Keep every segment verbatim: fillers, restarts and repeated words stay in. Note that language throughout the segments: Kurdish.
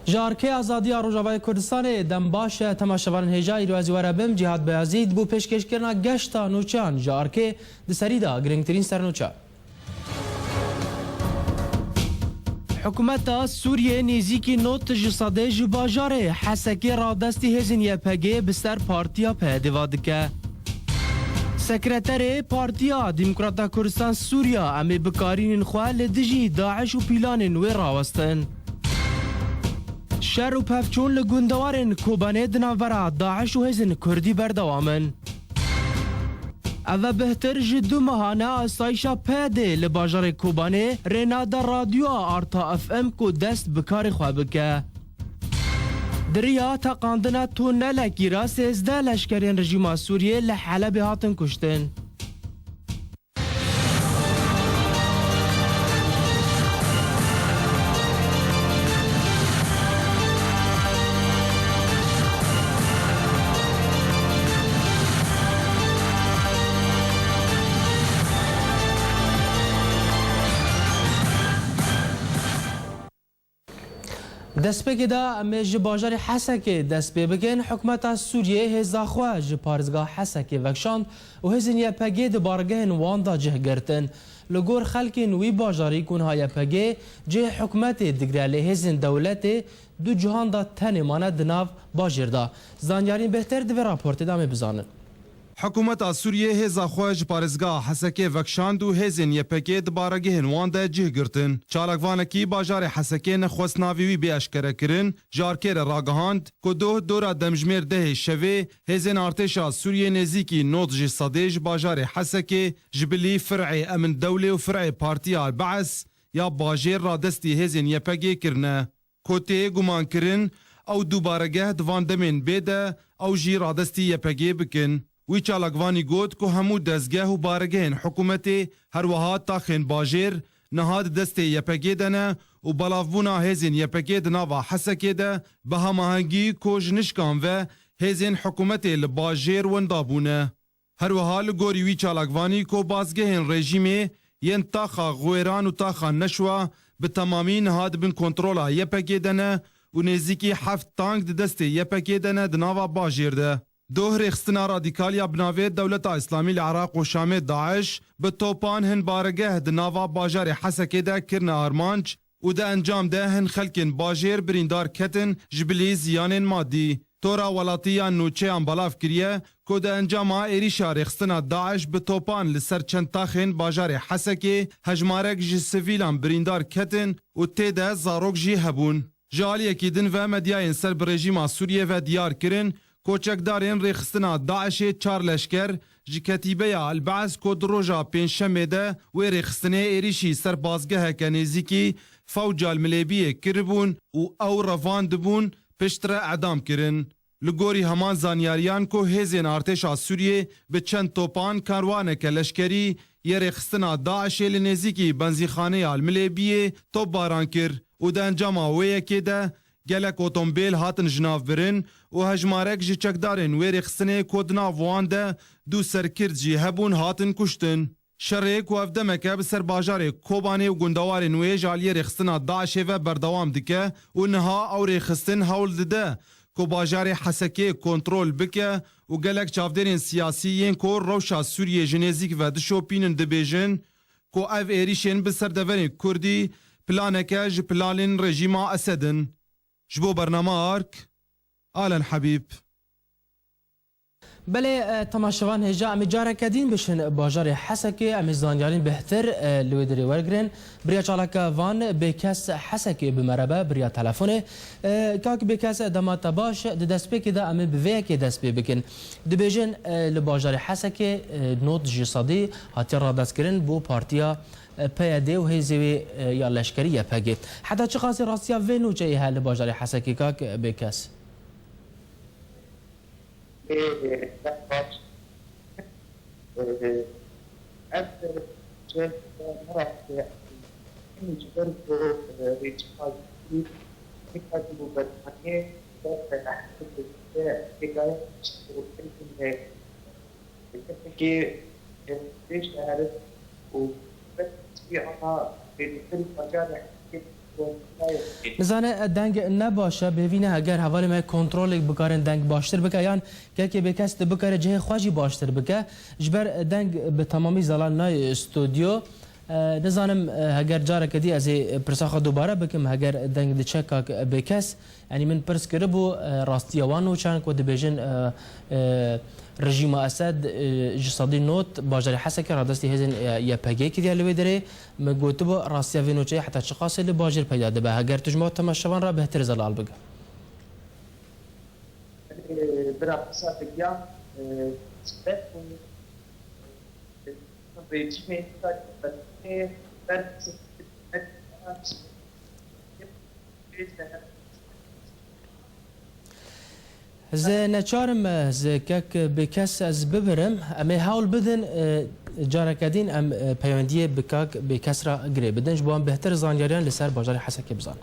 Ji Arkê Azadiya Rojavayê Kurdistanê dem baş e, temaşevanên hêja îro ez ê we re bim. Cîhad Beyazîd bû pêşkêşkirina geşta nûçeyan ji Arkê di serî de girîngtirîn sernûçe. Hikûmeta Sûriyê nêzîkî nod ji sedê ji bajarê Hesekê radestî hêzên Y P G bi ser partiya P Y D ve dike. Sekreterê Partiya Demokrata Kurdistan Sûriya, em ê bikarînin xwe li dijî DAIŞ û pîlanên wê rawestin. Şer û pevçûn li gundewarên Kobanê di navbera DAIŞ û hêzên Kurdî berdewam in. Ev e bihtir ji du meha ne asayişa P Y D li bajarê Kobanê rê nade radyoya Arta F M ku dest bi karê xwe bike. Di riya teqandina tunelekî re sêzdeh leşkerên rejîma Sûriyê li Helebê hatin kuştin. Destpêkê de em ê ji bajarê Hesekê dest pê bikin. Hikûmeta Sûriyê hêza xwe ji parêzgeha Hesekê vekişand û hêzên Y P G di bargehên wan de cih girtin. Li gor xelkên wî bajarî ku niha Y P G cihê hikûmetê digire, lê hêzên dewletê du cihan de tenê mane di nav bajêr de. Zanyarîn bêhtir di vê raportê de em ê bizanin. Hikûmeta Sûriyê hêza xwe ji parêzgeha Hesekê vekişand û hêzên Y P G di baregehên wan de cih girtin. Çalakvanekî bajarê Hesekê nexwest navê wî bê eşkerekirin, ji Arkê re ragihand ku doh dora demjimêr dehê şevê hêzên artêşa Sûriyê nêzîkî nod ji sedê ji bajarê Hesekê ji bilî fir'ê Emin Dewlê û fir'ê Partiya Al-Be's ya bajêr radestî hêzên Y P G kirine. Ku tê gumankirin ew du baregeh di van demên bê de ew jî radestî Y P G bikin. Wî çalakvanî got ku hemû dezgeh û baregehên hikûmetê, her wiha taxên bajêr niha di destê Y P G de ne û belavbûna hêzên Y P G di nava Hesekê de bi hemahengî ku ji nişkan ve hêzên hikûmetê li bajêr wenda bûne. Her wiha li gorî wî çalakvanî ku bazgehên rejîmê yên taxa Xwêran û taxa Neşwa bi temamî niha di bin kontrola Y P G de ne û nêzîkî heft tank di destê Y P G de ne di nava bajêr de. Doh rêxistina radîkal ya bi navê Dewleta Îslamî li Iraq û Şamê, DAIŞ, bi topan hin baregeh di nava bajarê Hesekê de kirine armanc û di encam de hin xelkên bajêr birîndar ketin, ji bilî ziyanên madî. Tora welatî ya nûçeyan belav kiriye ku di encama êrîşa rêxistina DAIŞ bi topan li ser çend taxên bajarê Hesekê hejmarek ji sivîlan birîndar ketin û tê de zarok jî hebûn. Ji aliyekî din ve medyayên ser bi rejîma Sûriyê ve diyar kirin ku çekdarên rêxistina DAIŞê çar leşker ji ketîbeya El-Be's ku di roja pêncşemê de wê rêxistinê êrîşî ser bazgeheke nêzîkî Fewca Milêbiyê kiribûn û ew revandibûn, piştre edam kirin. Li gorî heman zanyariyan ku hêzên artêşa Sûriyê bi çend topan karwaneke leşkerî yê rêxistina DAIŞê li nêzîkî benzînxaneya Milêbiyê topbaran kir û di encama wê yekê de gelek otombêl hatin ji nav birin û hejmarek ji çekdarên wê rêxistinê ku di nav wan de du serkirt jî hebûn hatin kuştin. Şerê ku ev demeke bi ser bajarê Kobanê û gundewarên wê ji aliyê rêxistina DAIŞê ve berdewam dike û niha ew rêxistin hewl dide ku bajarê Hesekê kontrol bike û gelek çavdêrên siyasî yên ku rewşa Sûriyê ji nêzîk ve dişopînin dibêjin ku ev êrîşên bi ser deverên Kurdî planeke ji planên rejîma Esed in. Ji bo bernama Ark, Alen Habîb. Belê, e, temaşevan hêja, em ê careke din bişin bajarê Hesekê, em ê zanyarîn bêhtir, e, li wê dirê wergirin. Bi riya çalaka van Bêkes Hesekê bi me re be, bi riya telefonê. E, kak Bêkes, dema te baş, di destpêkê de em ê bi vê yekê dest pê bikin. Dibêjin, e, li bajarê Hesekê, e, nod ji sedî hatiye radestkirin bo partiya, e, P Y D û hêzê wê, e, ya leşkerî Y P G. Heta çiqasî rastiya vê nûçeyê heye li bajarê Hesekê, kak Bêkes? Ê, ê, baş. Ê, ev, ê, çi, ne rastî, em ji ber ku, ê, rêçika Kurdî, rêka Cumhurbaşkaniyê, ber, ê, pêgaya, ê, keseke, ê, pêş de herin û ber, ana, ê, bajarê, ê, Nizane, e, deng ne baş e, bêvî ne heger hevalê me kontrolek bikarin deng baştir bike, yan kekê bêkes dê bikare cihê xwe jî baştir bike. Ji ber, e, deng bi temamî zelal nayê stûdyo. E, nizanim, e, heger careke dî ez ê pirsa xwe dubare bikim, heger deng diçe kak bêkes. Yanî min pirs kiribû, e, rastiya wan nûçan ku dibêjin, e, e, rejîma Esed, e, ji sedî nod bajarê Hesekê radestî hêzên, e, Y P G kiriye li wê derê. Min gotibû, rastiya vê nûçeyê heta çiqasê li bajêr peyda dibe? Heger tu ji me temaşevan re bêhtir zelal bike. Bira qisa digiya, e, sibet û, e, rejîmê ber, ber, Ez neçar im, ez kek bêkes ez bibirim. Em ê hewl bidin, e, careke din em, e, peywendiyê bi kak bêkes re girê bidin. Ji bo em bêhtir zanyariyan li ser bajarê Hesekê bizanin.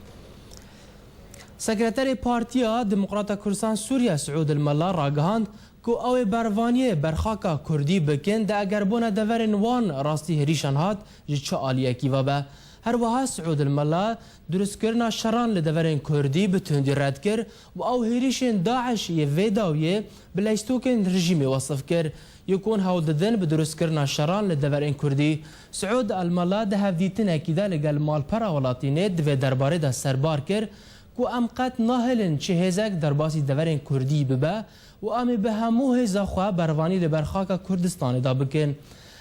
Sekreterê Partiya Demokrata Kurdistan Sûriye Siûd El Mela ragihand ku ew ê bervaniyê berxaka Kurdî bikin, di eger bona deverên wan rastî hêrîşan hat, ji çi aliyekî ve be. Her wiha Siûd El Mela durustkirina şeran li deverên Kurdî bi tundî red kir û ew hêrîşên DAIŞ yê vê dawiyê bi leystokên rejîmê wesif kir, yê ku hûn hewl didin bi durustkirina şeran li deverên Kurdî. Siûd El Mela di hevdîtinekî de li gel malpera welatînê di vê derbarê de serbar kir ku em qet nahêlin çi hêzek derbasî deverên Kurdî bibe û em ê bi hemû hêza xwe bervanî li ber xaka Kurdistanê de bikin.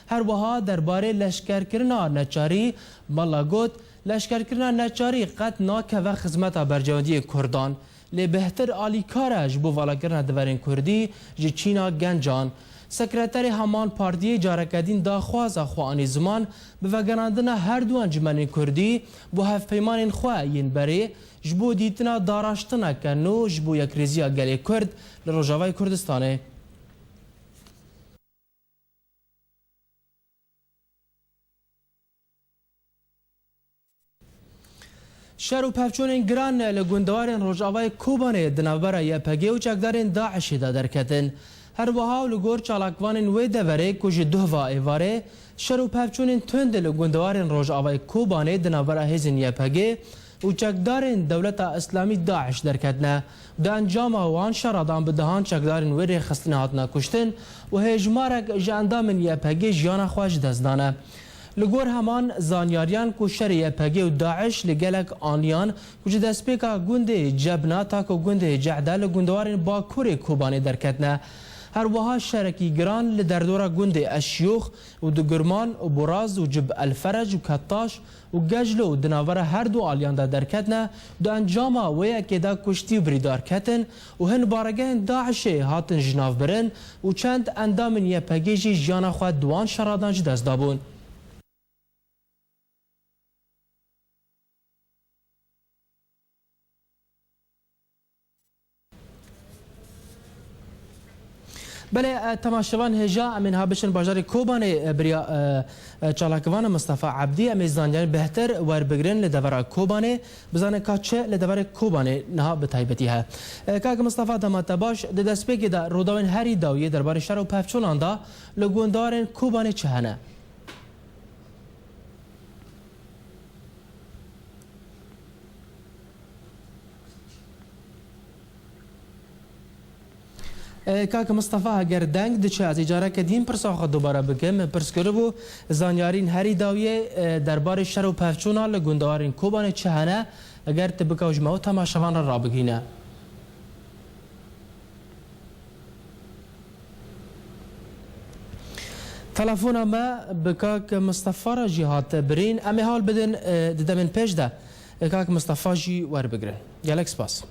Her wiha derbarê leşkerkirina neçarî, Mela got, leşkerkirina neçarî qet nakeve xizmeta berjewendiyên Kurdan, lê bêhtir alîkar e ji bo valakirina deverên Kurdî ji çîna gencan. Sekreterê heman partiyê careke din daxwaza xwe anî ziman, bi vegerandina her du encûmenên Kurdî bo hevpeymanên xwe yên berê, ji bo dîtina daraştineke nû ji bo yekrêziya gelê Kurd li Rojavayê Kurdistanê. Şer û pevçûnên giran li gundewarên Rojavayê Kobanê di navbera Y P G û çekdarên DAIŞê de derketin. Her wiha û li gor çalakvanên wê deverê ku ji duh va êvarê, şer û pevçûnên tund li gundewarên Rojavayê Kobanê di navbera hêzên Y P G û çekdarên Dewleta Îslamî DAIŞ derketine. Di encama wan şeradan bi dehan çekdarên wê rêxistinê hatine kuştin û hêjmarek ji endamên Y P G jiyana xwe ji dest dane. Li gor heman zanyariyan ku şerê Y P G û DAIŞ li gelek aniyan ku ji destpêka gundê Cebna ta ku gundê Cehde li gundewarên Bakurê Kobanê derketine. Her wiha şerekî giran li derdora gundê Eşyûx û Dugurman û Boraz û Cib El Ferec û Kettaş û Gejlo di navbera her du aliyan de derketine, di encama wê yekê de kuştî û birîndar ketin û hin baregehên DAIŞê hatin ji nav birin û çend endamên Y P G jî jiyana xwe di wan şeradan ji dest dabûn. Belê, e, temaşevan hêja, em ê niha biçin bajarê Kobanê, e, biriya, e, e, çalakivana Mistefa Ebdî, em ê zanyarî bêhtir werbigirin li devera Kobanê, bizane ka çi li deverê Kobanê niha bi taybetî heye. E, kak Mistefa, dema te baş, di destpêkê de rûdawên herî dawiyê derbarê şer û pevçûnan de li gundarên Kobanê çi hene? E, kak Mistefa, heger deng diçe, ez ê careke din pirsa xwe dubare bikim. Min pirs kiribû, zanyarîn herî dawiyê, e, derbarê şer û pevçûna li gundewarên Kobanê çi hene, eger tu bikaw ji me û temaşevan re rabigihîne. Telefona me bi kak Mistefa re jî hat birîn. Em ê hal bidin, e, di demên pêş de, e, kak Mistefa jî werbigirin. Gelek spas.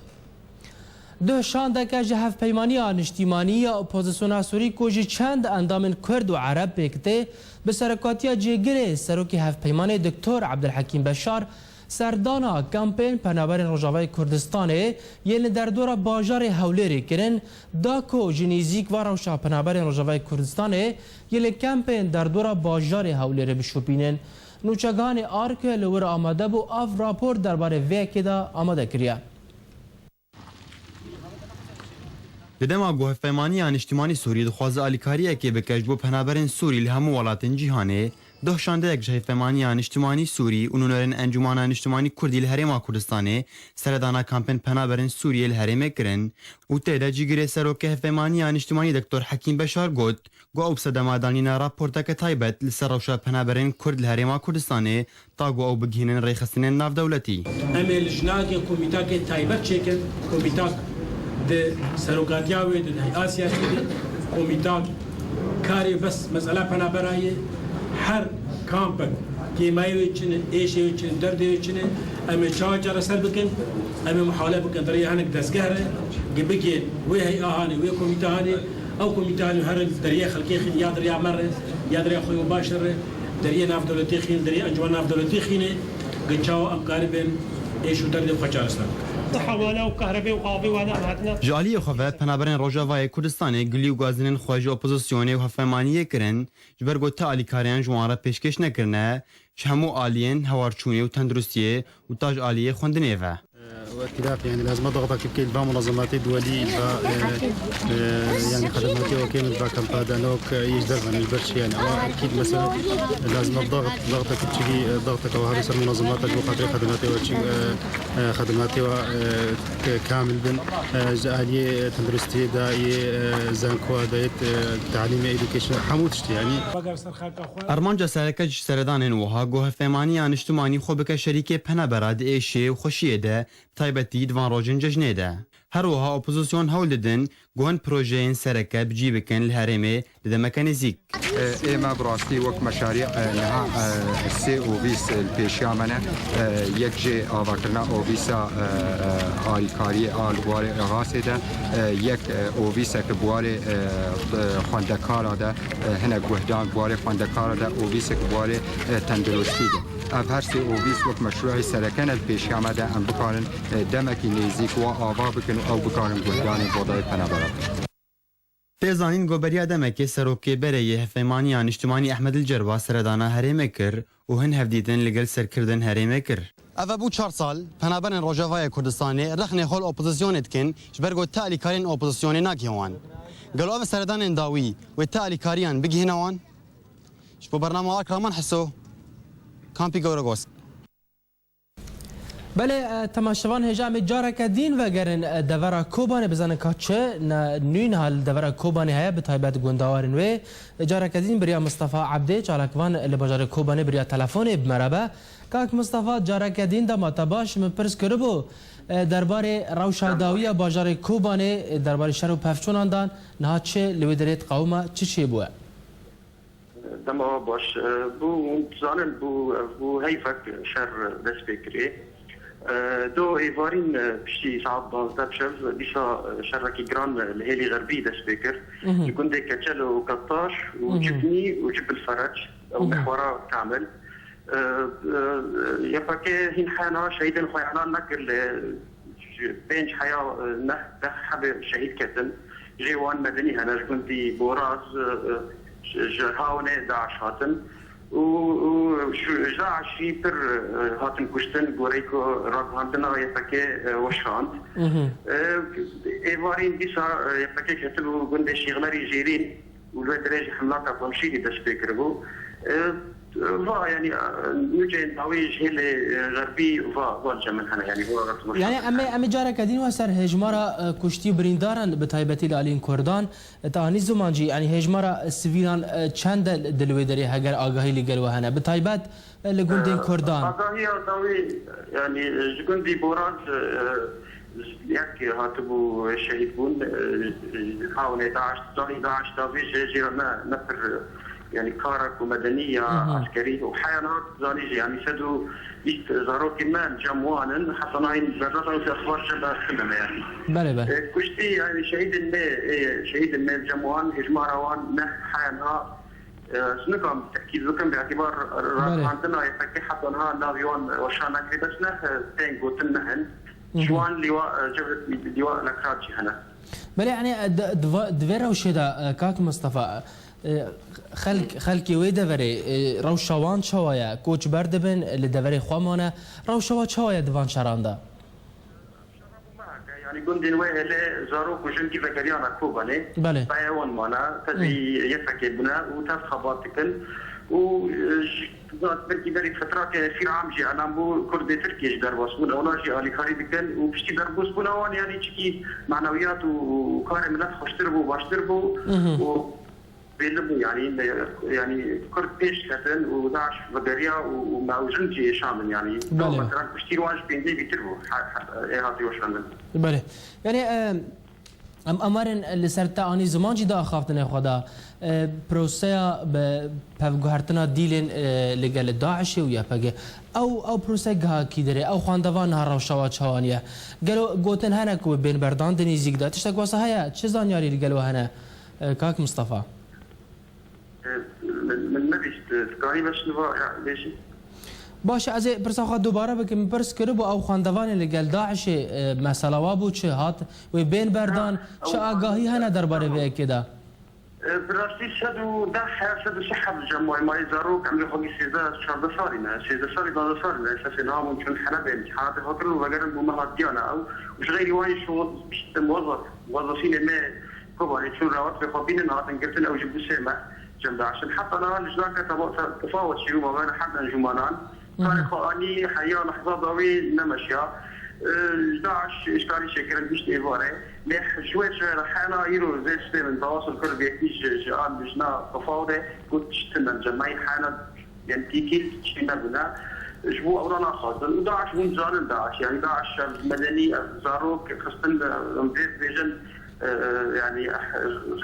Duh şandeke ji Hevpeymaniya Niştîmanî ya Opozisyona Sûrî ku ji çend endamên Kurd û Ereb pêk tê, bi serekatiya cêgirê Serokê Hevpeymanê Doktor Ebdulhekîm Beşar, serdana kampên penaberên Rojavayê Kurdistanê yên li derdora bajarê Hewlêrê kirin, da ku ji nêzîk va rewşa penaberên Rojavayê Kurdistanê yên li kampên derdora bajarê Hewlêrê bişopînin. Nûçegihanê ARK li wir amade bû, av rapor derbarê vê yekê de amade kiriye. Di dema ku Hevpeymaniya Niştimanî Sûrî dixwaze alîkariyekê bike ji bo penaberên Sûrî li hemû welatên cîhanê, Doh şandeyek ji Hevpeymanîya Niştimanî Sûrî û nûnerên Encûmana Niştimanî Kurdî li Herêma Kurdistanê seredana kampên penaberên Sûriyê li herêmê kirin û tê de cîgirê Serokê Hevpeymanîya Niştimanî Doktor Hekîm Beşar got ku ew bi sedema danîna raporteke taybet li ser rewşa penaberên Kurd li Herêma Kurdistanê ta ku ew bigihînin rêxistinên navdewletî. Em ê li jinakê komîtakê taybet çêkin, komîtak di serokatiya wê de, di hey'a siyasî de, komîtak karê bes mesela penabera ye, her kampek kêmayê wê çi ne, êşê wê çi ne, derdê wê çi ne, em ê çawa çareser bikin, em ê muhale bikin, di rêya hinek dezgeh re, gi bigên wê hey'a hanê, wê komîta hanê, ew komîta hanê her deriyê xelkê xin, ya deriya me re, ya deriya xwe yo baş re, deriyê navdewletî xin, deriyê encûmena navdewletî xînê, gi çawa em karibin êş û derdê xwe çareser bikin. Hewale û kahrebê û avê wana em hatine. Ji aliyê xwe ve penaberên Rojavayê Kurdistanê gilî û gazinên xwe ji opozisyonê û hevpeymaniyê kirin, ji ber ku ti alîkariyan ji wan re pêşkêş nekirine, ji hemû aliyên hewarçûnê û tenduristiyê û ta ji aliyê xwendinê ve. Wekîlaf, yani, lazim e dixteke bike li va munazematê duwelî, li va, e, e, yani, xedematê wekê min, li va kampa de, ne wek, e, yê ji derve ne, ji ber çi, yani, ama ekîd, mesela, lazim e dixteke biçikî, e, dixteke wiha ser munazemata ji bo xatirê xedematê we çi, e, e, xedematê we, e, ke-, kamil bin, e, ji aliyê tenduristiyê de, yê, e, zankowa de, yê, e, talîmê, education, hemû tiştî, yani. Armanca sereke ji seredanên wiha ku hevpeymaniya niştimanî xwe bike şerîkê penabera di êşê û xweşiyê de, taybetî di van rojên cejnê de. Her wiha opozisyon hewl didin ku hin projeyên sereke bi cî bikin li herêmê di demeke nêzîk. Ê me bi rastî wek meşarî, e, niha, e, sê ovîs, e, li pêşiya me ne. E, yek jê avakirina ovîsa, e, e, alîkariyê a li warê Irasê de, e, yek, e, ovîsek bi warê, e, e, xwendekara de, e, hinek guhdan bi warê xwendekara de, ovîsek bi warê, e, tenduristî de. Ev her sê ovîs wek meşrûyê sereke ne, li pêşiya me de em bikarin, e, demekî nêzîk wa ava bikin û ew bikarin guhdanê Vodayê Penabera bikin. Tê zanîn ku beriya demekê Serokê Berê yê Hevpeymaniya Niştimanî Ehmed Elcerwa seredana herêmê kir û hin hevdîtin li gel serkirdên herêmê kir. Ev bû çar sal, penaberên Rojavayê Kurdistanê rexnê xwe li opozisyonê dikin, ji ber ku ti alîkariyên opozisyonê nagihên wan. Gelo ev seredanên dawî wê ti alîkariyan bigihîne wan? Ji bo bernama Akraman Hiso, Kampî Gowregosk. Belê, e, temaşevan, hêja em ê careke dîn vegerin, e, devera Kobanê, bizanin ka çi ne nû niha li devera Kobanê heye, bi taybet gundewarên wê. E, careke dîn biriya Mistefa Ebdê, çalakvan li bajarê Kobanê biriya telefonê bi me re be. Kak Mistefa, careke dîn dema te baş, min pirs kiribû, e, derbarê rewşa dawiya bajarê Kobanê, e, derbarê şer û pevçûnan dan, niha çi li wê derê diqewime, çi çêbûye? Dema baş, e, bû, hûn dizanin, bû, ev bû heyvek şer dest pê kirê. E, do êvarîn, e, piştî saet duwazdeh bi şev, dîsa, e, şerekî giran, e, li hêlî xerbî dest pê kir. Mhm. Ji gundê Keçel û Kettaş û Mhm. Cifnî û Cibil Ferec, ew Mhm. mihwera kamil. E, e, Y P G hîn hena şehîdên xwe îlan nekir, lê ji pênc heya, e, neh, deh hebê şehîd ketin. Jê wan medenî hene, ji gundî Boraz, e, e, ji, ji Hawnê DAIŞ hatin. Û, û ji, ji DAIŞ jî pir, e, hatin kuştin, goreyê ku ragihandina Y P G, e, weşand. Mhm. E, êvarîn dîsa, e, Y P G ketibû gundê Şîxlerî Jêrîn. û li wê derê jî hemlata komşî jî dest pê kiribû. E, va, yanî, e, nûceyên dawî ji hêlê, e, xerbî va, va li cem min hene, yanî, va, va. Yanî, em ê, em ê careke din we ser hêjmara, e, kuştî û birîndaran, bi taybetî li aliyên Kurdan, e, te anî ziman jî, yanî, hêjmara sivîlan, e, çend e di li wê derê, heger agahî li gel we hene? Bi taybet, e, li gundên Kurdan. Agahiya dawî, yanî, ji gundî Boraz, e, yek hatibû şehîd bûn, e, Hawnê DAIŞ, zanî DAIŞ dawî jê jî re ne, ne pir, yanî kara ku medenî ya Hı hı. eskerî û heya niha zanî jî, yanî sed û bîst zarokên me cem wan in, heta niha hîn berda da wisa exbar jê me xine me, yanî. Belê, belê. E, kuştî, yanî şehîdên me, e, şehîdên me cem wan, hêjmara wan ne heya niha E, ez nikan tekîd bikim, bi îtibar Belê. ragihandina Y P G heta niha navê wan weşan nekirî, bes ne, e, tên gotin ne hin. Hı hı. Ji wan lîwa, e, cevr lîwa elekrat jî hene. Belê, yanî, e, di, di va-, di vê rewşê de, e, kak Mistefa, e, xelk, xelkê wê deverê, e, rewşa wan çawa ye? Koçber dibin, li deverê xwe mane. Rewşa wan çawa ye di van şeran de? Yanî gundên wê hêlê zarok û jin gî vegeriyana Kobanê. Belê. Peyê wan mane, tevî Hı. Y P G bûne û tev xebat dikin. Û, e, Belkî berî fetrakê Esîr Am jî elan bû, Kurdê Tirkiyê ji derbas bûn. Ewna jî alîkarî dikin û piştî derbasbûna wan, yanî çikî manewiyat û, û karê milet xweştir bû, baştir bû Mhm. û belli bû, yanî, yanî Kurd pêş ketin û DAIŞ vegeriya û, û mewjin jî êşandin, yanî Belê. Mesela kuştî wan ji pêncî bîtir bû, he, he, ê hatî weşandin. Belê. Yanî, e, Em amarên li ser te anî ziman jî di axaftinê xwe de. E, proseya bi pevguhertina dîlên, e, li gel DAIŞê û YPG. Ew, ew prose giha kî derê? Ew xwendevan niha rewşa wa çawa niye? Gelo gotin hene ku bên berdan di nîzîk de? Tiştek wesa heye? Çi zanyarî li gel we hene, e, kak Mistefa? E, min, min nebîst, e, dikarî me şiniva, ya, bêjî? Baş e, ez ê pirsa xwe dubare bikim. Min pirs kiribû ew xwendevanê li gel DAIŞê, e, mesela wa bû çi hat? Wê bên berdan, Ha, çi ew agahî hene derbarê vê tamam. yekê de? E, bi rastî sed û deh her sed û sî heb cem maymayê zarok, em lê xwedî sêzdeh çardeh salî ne, sêzdeh salî, duwazdeh salî ne, esasê niha bûn çûn Helebê, îmtîhanatê xwe kirin û vegerin bû me hatiya ne ew. Û ji xeyrî wan jî şûn, işte, muwezef-, muwezefînê me Kobanê çûn rewatê xwe bînin, hatin girtin, ew jî bû sê meh cem DAIŞ in. Heta niha lijnake tefa-, te-, tefawet çêbû mabeyna her encûmanan. Karê Mhm. xwe anî heya lehza dawî nemeşiya. E, DAIŞ îşgalî çêkirin, gihişt êvarê. Lê ji wê çi re hena îro zê tiştê min tewasul kir bi yekî ji, ji an lijna tefawde got tiştin cemay hena Yanî tîkî tiştî nebûne. Ji bo ewra naxwazin. Û DAIŞ hûn dizanin DAIŞ. Yanî DAIŞ ev medenî, ev zarok xistin, em vê bêjin, e, e, yanî, e,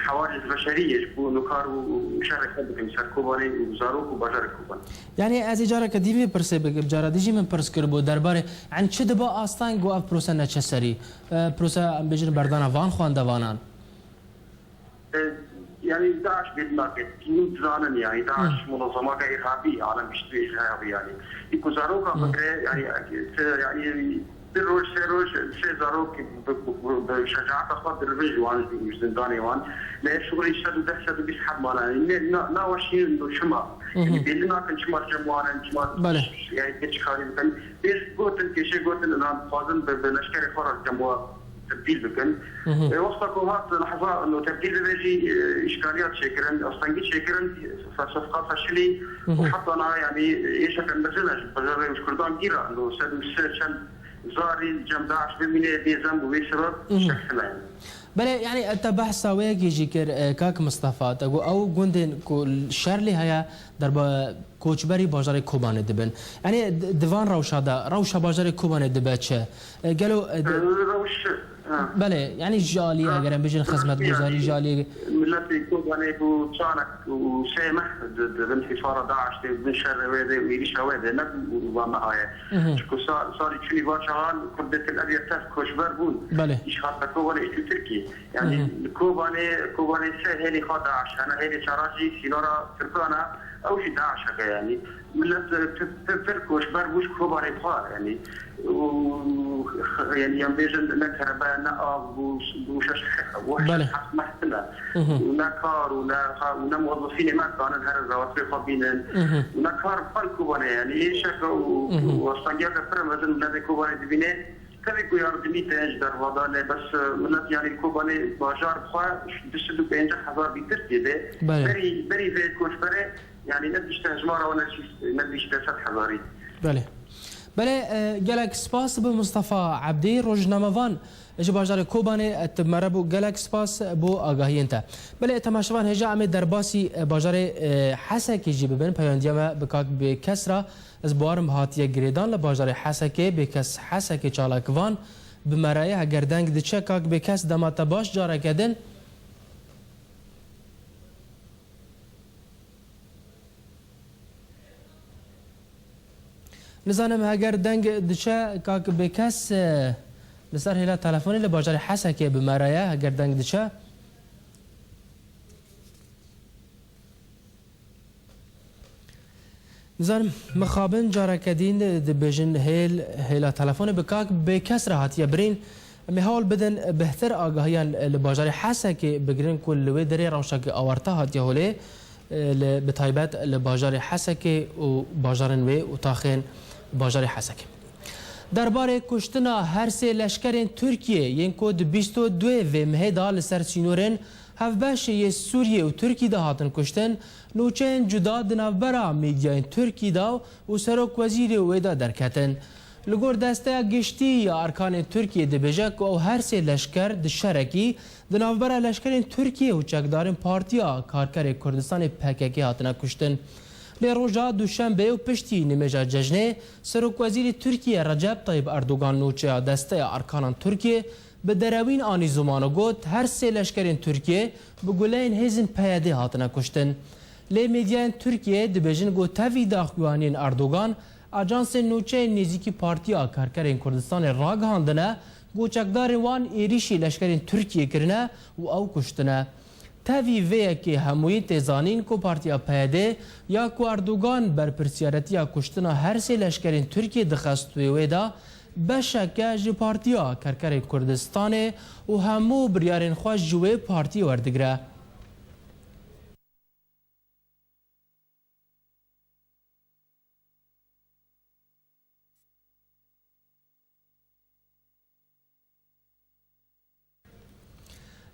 hewadis beşerî ye. Ji bo nûkar û, û şerê xwe bikin ser Kobanê û zarok û bajarê Kobanê. Yanî ez ê careke dî vê pirsê bikim. Cara dî jî min pirs kiribû derbarê, yanî çi dibe asteng ku ev prose neçe serî? E, prose, em bêjin, berdana van xwendevanan. E, yanî DAIŞ bêdin nake. Hûn dizanin, yanî DAIŞ Hı. munezemake îrhabî, alem gişt vê îrhabî yanî. Î ku zaroka Hı. bikire, yanî, ti, yanî, bir roj, sê roj, sê zarok bi, bi, bi, bi şecaeta xwe dirivin ji wan, ji zindanê wan. Lê şixulî sed û deh, sed û bîst heb mane. Yanî ne, na, naweşînin do çima. Hı hı. Yanî belli nakin çima cem wan in, çima Belê. yanî pêçikarî bikin. Pêş gotin, pêşê gotin, inan dixwazin bi, bi leşkerê xwe re cem wan tebdîl bikin. Hı hı. E, wexta ku hat lehza û tebdîl bibe jî, e, îşkaliyat çêkirin, astengî çêkirin, fe-, sefqa feşilî Hı û hı. heta niha, yanî, êşeke mezin e ji bajarê û ji Kurdan gîra, û sed û sê çend zarî cem DAIŞ bimîne, bê zem û bê sebeb Hı hı. şeksine, yanî. Belê, yanî, te behsa wê yekê jî kir, e, kak Mistefa, te got ew gundên ku şer lê heye, derba koçberî bajarê Kobanê dibin. Yanî, di, di van rewşa de, rewşa bajarê Kobanê dibe çi? E, gelo, e, di- Rewş, ha. Belê, yanî ji aliyê, Ha. eger em bêjin xizmetguzarî ji aliyê. Miletê Kobanê bû çanek û sê meh di, di bin hîsara DAIŞ de, bin şerê wê de û êrîşa wê de, ne bû va meha ye. Mhm. Çiku sa-, salî çûnî va çaxan Kurdê Til Ebyed tev koçber bûn. Belê. Îş hatta Kobanê û Tirkiyê. Yanî Mhm. Kobanê, Kobanê sê hêlî xwe DAIŞ hene, hêlî çara jî sînora Tirkan e, ew jî DAIŞ e, yanî millet, e, pir, pir, pir koçber bû ji Kobanê xwe, yanî û, yanî em bêjin ne kerebe, ne av bû, bû şeş, bû Belê. şeş heft meh tune. Mhm. Û ne kar û ne, û ne muwezefînê me kanin herin rewatibê xwe bînin. Mhm. Û ne kar xwe li Kobanê, yanî êşeke û, Mhm. û astengiyeke pir mezin miletê Kobanê dibîne. Tabii ku yardimî te ji derva da, lê bes, e, milet, yanî Kobanê bajar xwe du sed û pêncî hezar bîtir tê de. Belê. Berî, berî vê koçberê, yanî ne dişte hejmara wan ne dişte sed hezarî. Belê. Belê, e, gelek spas bi Mustafa Ebdî, rojnamevan ji bajarê Kobanê, e, tu mere bû. Gelek spas bo agahiyên te. Belê, temaşevan, hêja em ê derbasî, e, bajarê, e, Hesekê jî bibin. Peywendîya me bi kak Bêkes re. Ez bawerim hatiye girêdan li bajarê Hesekê, Bêkes Hesekê çalakvan bi me re ye. Heger deng diçe, kak Bêkes, dema te baş, careke din. Nizanim heger deng diçe, kak Bêkes, e, li ser hêla telefonê li bajarê Hesekê bi me re ye, heger deng diçe. Nizanim, mixabin careke din dibêjin hêl, hêla telefonê bi kak Bêkes re hatiye birîn. Em ê hewl bidin bêhtir agahiyan li bajarê Hesekê bigirin ku li wê derê rewşeke awarte hatiye holê, li, bi taybet li bajarê Hesekê û bajarên wê û taxên bajarê Hesekê. Derbarê kuştina her sê leşkerên Tirkiyê yên ku di bîst û duyê vê mehê de li ser sînorên Hevbeşê yê Sûriyê û Tirkî de hatin kuştin, nûçeyên cuda di navbera medyayên Tirkî de û serokwezîrê wê de derketin. Li gor Desteya Giştî ya Erkanên Tirkiyê dibêje ku ew her sê leşker di şerekî di navbera leşkerên Tirkiyê û çekdarên Partiya Karkerê Kurdistanê P K K hatine kuştin. Lê roja Duşembê û piştî nimêja cejnê, Serokwezîrê Tirkiyê Recep Tayyip Erdogan nûçeya Desteya Erkanan Tirkiyê bi derewîn anî ziman û got, her sê leşkerên Tirkiyê bi guleyên hêzên P Y D hatine kuştin. Lê medyayên Tirkiyê dibêjin ku tevî daxuyaniyên Erdogan, ajansên nûçeyên nêzîkî Partiya Karkerên Kurdistanê ragihandine ku çekdarên wan êrîşî leşkerên Tirkiyê kirine û ew kuştine. Tevî vê yekê hemûyî tê zanîn ku Partiya P Y D ya ku Erdogan berpirsiyaretiya kuştina her sê leşkerên Tirkiyê dixist wê wê de, beşeke ji Partiya Kerkerên Kurdistanê û hemû biryarên xwe ji wê partiyê werdigire.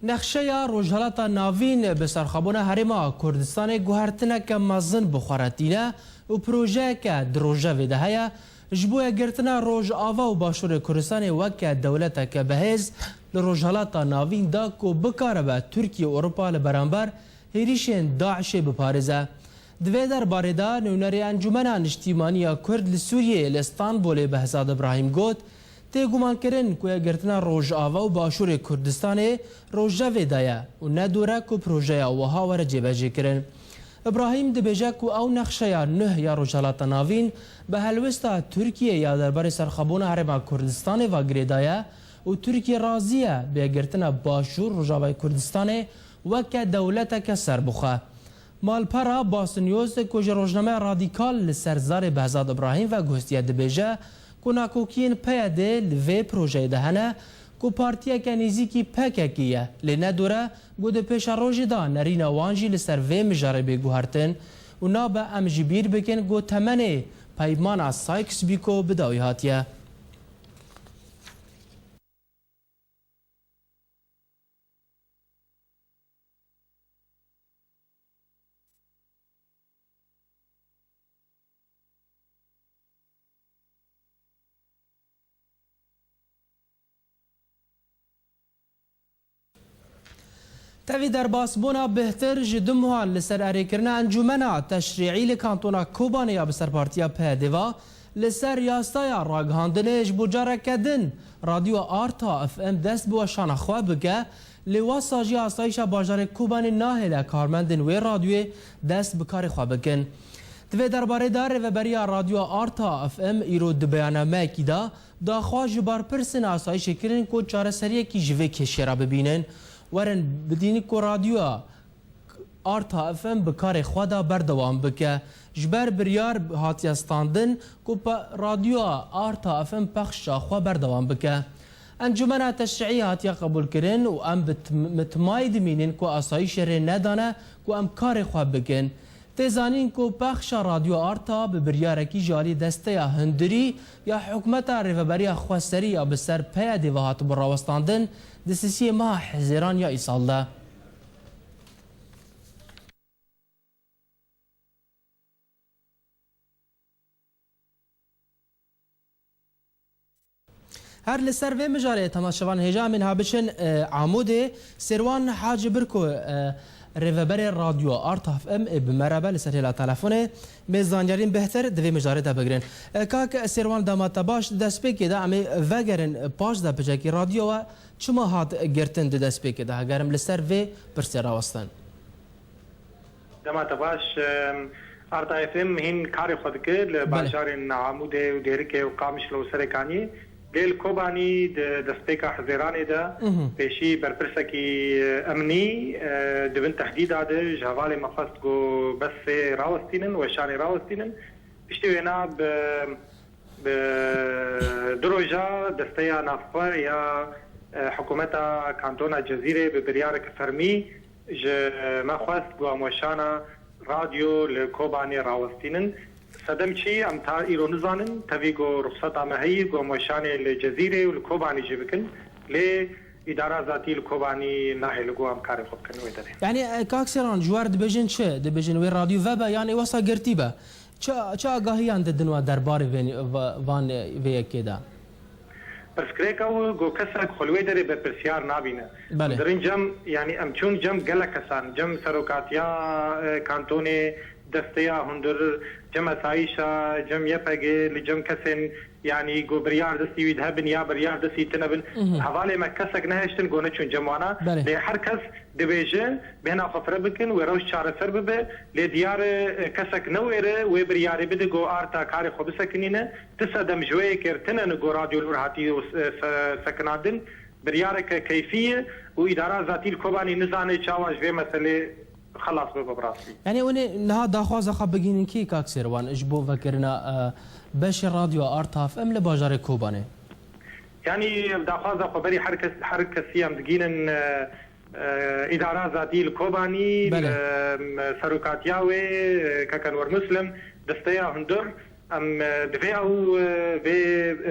Nexşeya Rojhelata Navîn bi serxwebûna Herêma Kurdistanê guhertineke mezin bi xwe re tîne û projeyeke di rojevê de heye, ji bo yekgirtina Rojava û Başûrê Kurdistanê weke dewleteke bihêz li Rojhelata Navîn de ku bikaribe Tirkiye û Ewropa li beramber hêrîşên DAIŞê biparêze. Di vê derbarê de nûnerê Encûmena Niştîmanî ya Kurd li Sûriyeyê li Stenbolê Behzad Ibrahîm got, tê gumankirin ku yekgirtina Rojava û Başûrê Kurdistanê rojevê de ye û ne dor e ku projeya wiha were cêbecêkirin. Ibrahîm dibêje ku ew nexşeya nuh ya Rojhelata Navîn bi helwesta Tirkiyê ya derbarê serxwebûna Herêma Kurdistanê ve girêdaye û Tirkiye razî ye bi yekgirtina Başûr Rojavayê Kurdistanê weke dewleteke serbixwe. Malpera Basın News ku ji rojnameya Radîkal li ser zarê Behzad Ibrahîm ve guhestiye dibêje ku nakokiyên P Y D li vê projeyê de hene ku partiyeke nêzîkî P K K ye, lê ne dor e ku di pêşerojê de nerîna wan jî li ser vê mijarê bê guhertin û nabe em ji bîr bikin ku temenê Peymana Sykes-Picot bi dawî hatiye. Tevî derbasbûna bêhtir ji du mehan li ser erêkirina Encûmena Teşrî'î li Kantona Kobanê ya bi ser Partiya P D ve li ser yasaya ragihandinê ji bo careke din Radyoya Arta F M dest bi weşana xwe bike, lê wesa jî asayîşa bajarê Kobanê nahêle karmendên wê radyoyê dest bi karê xwe bikin. Di vê derbarê de Rêveberiya Radyoya Arta F M îro di beyanameyekî de daxwaz ji barpirsên asayîşê kirin ku çareseriyekî ji vê kêşê re bibînin. Werin bidînin ku radyoya Arta F M bi karê xwe de berdewam bike. Ji ber biryar hatiye standin ku pe-, radyoya Arta F M pexşa xwe berdewam bike. Encûmena Teşrî'î hatiye qebûlkirin û em bi tim-, mitmayî dimînin ku asayîşê rê nedane ku em karê xwe bikin. Tê zanîn ku pexşa Radyo Arta bi biryarekî ji alî Desteya Hundirî ya Hikûmeta Rêveberiya Xweserî ya bi ser P Y D ve hatibû rawestandin di sisiyê meha Hizêran ya îsal de. Her li ser vê mijarê temaşevan hêja em ê niha biçin, e, Amûdê. Sêrwan Hacî Birko, e, rêveberê Radyo Arta F M ê bi me re be li ser hêla telefonê. Em ê zanyariyên bêhtir di vê mijarê de bigirin. E, kak Sêrwan, dema te baş, di destpêkê de em ê vegerin paş de piçekî radyo we çima hat girtin di destpêkê de, hegerim li ser vê pirsê rawestin. Dema te baş, em, Arta F M hîn karê xwe dike li Belê. bajarên Amûdê û Dêrikê û Qamişlo û Serêkaniyê. Lê li Kobanî di destpêka Hizêranê de Mhm. pêşî berpirsekî, e, emnî, e, di bin tehdîda de ji hevalê me xwest ku bes rê rawestînin, weşanê rawestînin. Piştî wêna bi, bi du roja Desteya Navxwe ya, e, Hikûmeta Kantona Cezîrê bi biryareke fermî ji me xwest ku em weşana radyo li Kobanê rawestînin. Sedem çi, em ta îro nizanin, tevî ku ruxseta me heyî ku em weşanê li Cezîrê û li Kobanê jî bikin. Lê Îdara zatî li Kobanî nahêle ku em karê xwe bikin wê derê. Yanî, e, kak Sêran, ji we re dibêjin çi? Dibêjin wê radyo vebe yan ê wesa girtî be? Çi, çi agahiyan didin we derbarê vê, va-, van, e, vê yekê de? Pirsgirêka wî ku kesek xwe li wê derê berpirsiyar nabîne. Belê. Em dirin cem, yanî em çûn cem gelek kesan, cem serokatiya, e, kantonê, desteya hundir, cem esayîşa, cem Y P G, li cem kesên, yanî ku biryar destî wî de hebin ya biryar destî tune bin. Mhm. Hevalê me kesek nehiştin ku neçûn cem wana. Belê. Lê her kes dibêje, bêhna xwe fire bikin, wê rewş çareser bibe. Lê diyar e, kesek newêre wê biryarê bide ku arta karê xwe bisekinîne. Ti sedem ji wê yekê re tune ne ku Radyo Lûr hatî û se-, se-, sekinandin. Biryareke keyfî ye û îdara zatî li Kobanî nizane çawa ji vê meselê xelas bibe bi rastî. Yanî hûn ê niha daxwaza xwe bigihînin kî, kak Sêrwan, ji bo vekirina, e, beşê radyoya Arta F M li bajarê Kobanê? Yanî daxwaza xwe berî her kes, her kesî em digihînin, e, e, îdara zatî li Kobanî, Belê. e, serokatiya wê, e, kek Enwer Muslim, desteya hundir, em, e, divê ew, e, vê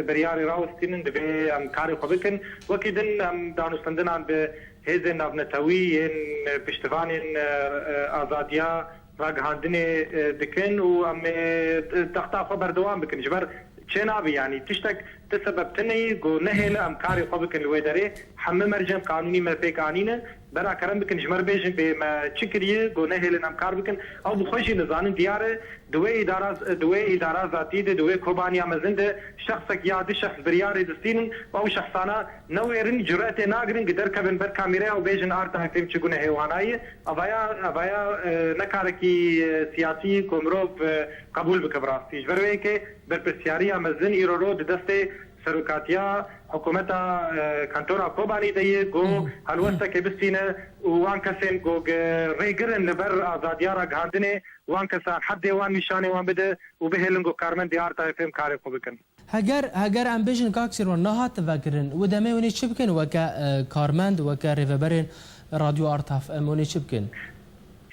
biryarê rawestînin, divê em karê xwe bikin. Wekî din em danûstandinan bi hêzên navnetewî yên, e, piştivanên, e, e, azadiya ragihandinê, e, dikin û em, e, texta xwe berdewam bikin. Ji ber çê nabe, yanî tiştek ti sebeb tune ye ku nehêle em karê xwe bikin li wê derê. Hemû mercên qanûnî me pêk anîne. Bera kerem bikin ji me re bêjin bê me çi kiriye ku nehêlin em kar bikin. Ew bi xwe jî nizanin diyar e. Di wê îdara, di wê îdara zatî de, di wê Kobaniya mezin de şexsek ya du şexs biryarê distînin û ew şexsana newêrin, curetê nagirin ku derkevin ber kamîreya û bêjin Arta F M çi gunehê wana ye. Evaya, evaya, e, ne karekî, e, siyasî ye ku mirov, e, qebûl bike bi rastî. Ji ber wê yekê berpirsiyariya mezin îro ro di destê serokatiya hikûmeta, e, kantona Kobanî de ye ku Hmm. helwestekê bistîne û wan kesên ku ge-, rêgir in li ber azadiya ragihandinê, wan kesan heddê wan nîşanê wan bide û bihêlin ku karmendê Arta F M karê xwe bikin. Heger, heger em bêjin, kak Sîrwan, nehate vekirin, wê demê hûn ê çi bikin weke, e, karmend, weke rêveberên Radyo Arta F M hûn ê çi bikin?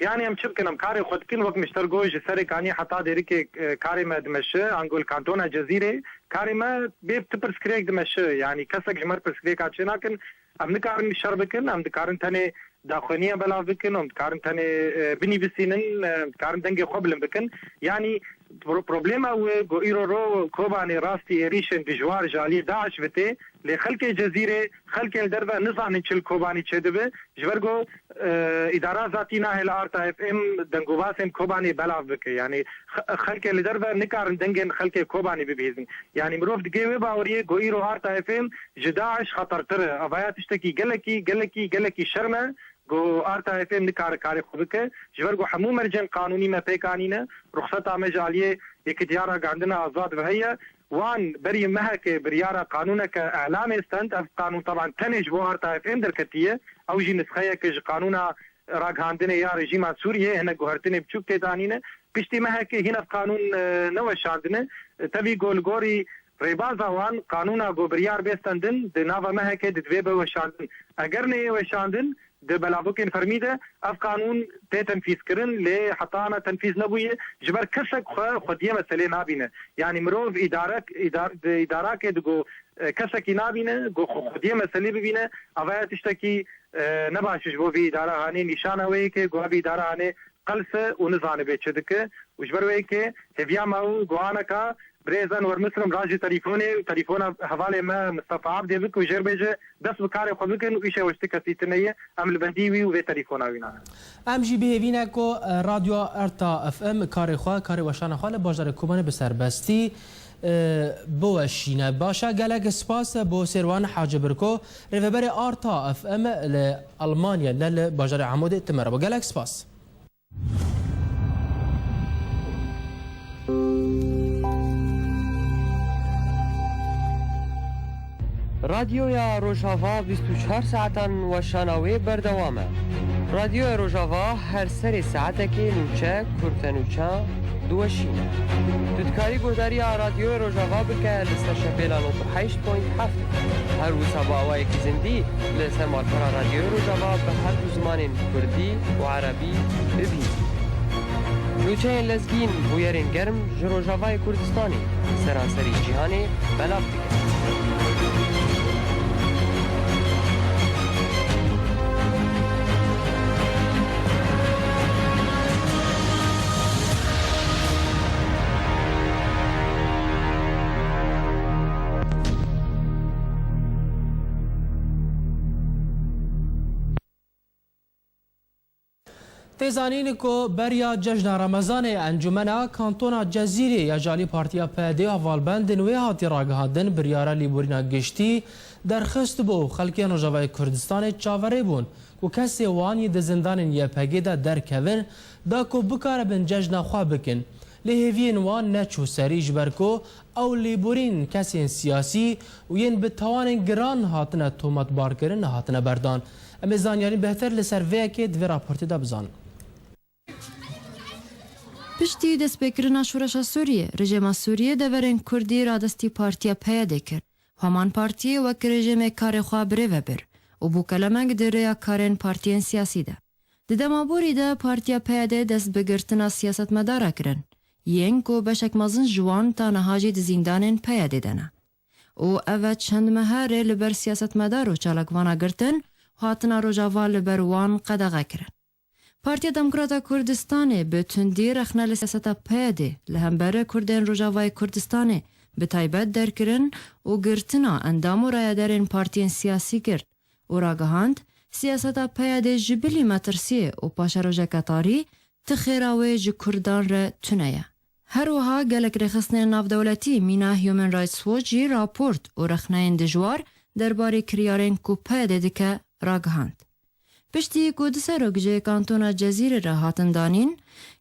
Yanî em çi bikin, em karê xwe dikin, wek min ji te re got, ji Serêkaniyê heta Dêrikê, e, karê me dimeşe, ango li kantona Cezîrê, karê me bê tu pirsgirêk dimeşe, yanî kesek ji me re pirsgirêka çê nakin, em nikarin şer bikin, em dikarin tenê daxwaniya belav bikin, em dikarin tenê, e, binivîsînin, e, em dikarin dengê xwe bilind bikin. Yanî pro-, problema wê ku îro ro Kobanê rastî êrîşên dijwar ji aliyê DAIŞ ve tê, lê xelkê Cezîrê, xelkên li derve nizanin çi li Kobanî çêdibe, ji ber ku, e, îdara zatî nahêle Arta F M dengûbasên Kobanê belav bike. Yanî xe-, xelkê li derve nikarin dengên xelkê Kobanê bibihîzin. Yanî mirov digê wê baweriyê ku îro Arta F M ji DAIŞ xetertir e. Evaya tiştekî gelekî, gelekî, gelekî şerm e ku Arta F M nikare karê xwe bike. Ji ber ku hemû mercên qanûnî me pêk anîne, ruxseta me ji aliyê Yekîtiya Ragihandina Azad ve heye. Wan berî mehekê biryara qanûneke ehlamê stend. Ev qanûn teban tenê ji bo Arta F M derketiye. Ew jî nisxeyeke ji qanûna ragihandinê ya rejîma Sûriyê hinek guhertinê biçûk tê danîne. Piştî mehekê hîn ev qanûn, e, neweşandine. E, tevî ku li gorî rêbaza wan qanûna ku biryar bê stendin di nava mehekê di divê be weşandin. Eger neyê weşandin, di belavokên fermî de ev qanûn tê tenfîzkirin, lê heta ana tenfîz nebûye. Ji ber kesek xwe xwediyê meselê nabîne. Yanî mirov îdarek-, îdar-, di îdarakê di ku, e, kesekî nabîne, ku xwe xwediyê meselê bibîne, evaya tiştekî, e, ne baş e ji bo vî îdara hanê. Nîşana wê yekê ku ev îdara hanê qels e û nizanibe çi dike. Û ji ber wê yekê hêviya me û guhaneka birêz Enwer Mislim rajî telîfonê û telîfona hevalê me Mistefa Abdê bike û jêr bêje dest bi karê xwe bikin û îşe we ji ti kesî tune ye. Em li bendî wî û vê telîfona wî nakin. Em jî bihêvî ne ku, e, Radyo Erta F M karê xwe, karê weşana xwe li bajarê Kobanê bi serbestî, e, biweşîne. Baş e, gelek spas bo Sêrwan Hacı Birko, rêveberê Arta F M li Almanya, ne li bajarê Amûdê, tu me re bû. Gelek spas. Radyoya Rojava bîst û çar saetan weşana wê berdewam e. Radyoya Rojava her serê saetekê nûçe, kurtenûçe, diweşîne. Tu dikarî guhdariya Radyoya Rojava bike li ser şepêla nod û heşt point heft. Her wisa bi awayekî zindî li ser malpera Radyoya Rojava bi her du zimanên kurdî û erebî bibî. Nûçeyên lezgîn bûyerên germ ji Rojavayê Kurdistanê seranserî cîhanê belav dike. Tê zanîn ku beriya cejna Remezanê Encûmena Kantona Cezîrê ya ji alî Partiya P Y D'ê û hevalbendên wê hatî ragihandin, biryara lêborîna giştî derxistibû û xelkên Rojavayê Kurdistanê çaverê bûn ku kesê wan yê di zindanên Y P G'ê de derkevin, da ku bikaribin cejna xwe bikin. Lê hêviyên wan neçû serî, ji ber ku ew lêborîn kesên siyasî û yên bi tawanên giran hatine tometbarkirin, nehatine berdan. Em ê zanyarî bêhtir li ser vê yekê di vê raportê de bizanin. Piştî destpêkirina şoreşa Sûriyê, rejêma Sûriyê deverên Kurdî radestî Partiya P Y D'ê kir. Heman partiyê wek rejêmê karê xwe birêve bir û bû kelemek di rêya karên partiyên siyasî de. Di dema borî de Partiya P Y D'ê dest bi girtina siyasetmedara kirin, yên ku beşek mezin ji wan ta niha jî di zîndanên P Y D'ê de ne. Û ev e çend mehe rê li ber siyasetmedar û çalakvana girtin û hatina Rojava li ber wan qedexe kirin. Partiya Demokrata Kurdistanê bi tundî rexne li siyaseta P Y D'ê li hember Kurdên Rojavayê Kurdistanê bi taybet derkirin û girtina endam û rayedarên partiyên siyasî girt û ragihand, siyaseta P Y D'ê ji bilî metirsiyê û paşerojeke tarî ti xêra wê ji Kurdan re tune ye. Her wiha gelek rêxistinên navdewletî mîna Human Rights Watch jî raport û rexneyên dijwar derbarê kiryarên ku P Y D dike ragihand. Piştî ku du serok ji kantona Cezîrê re hatin danîn,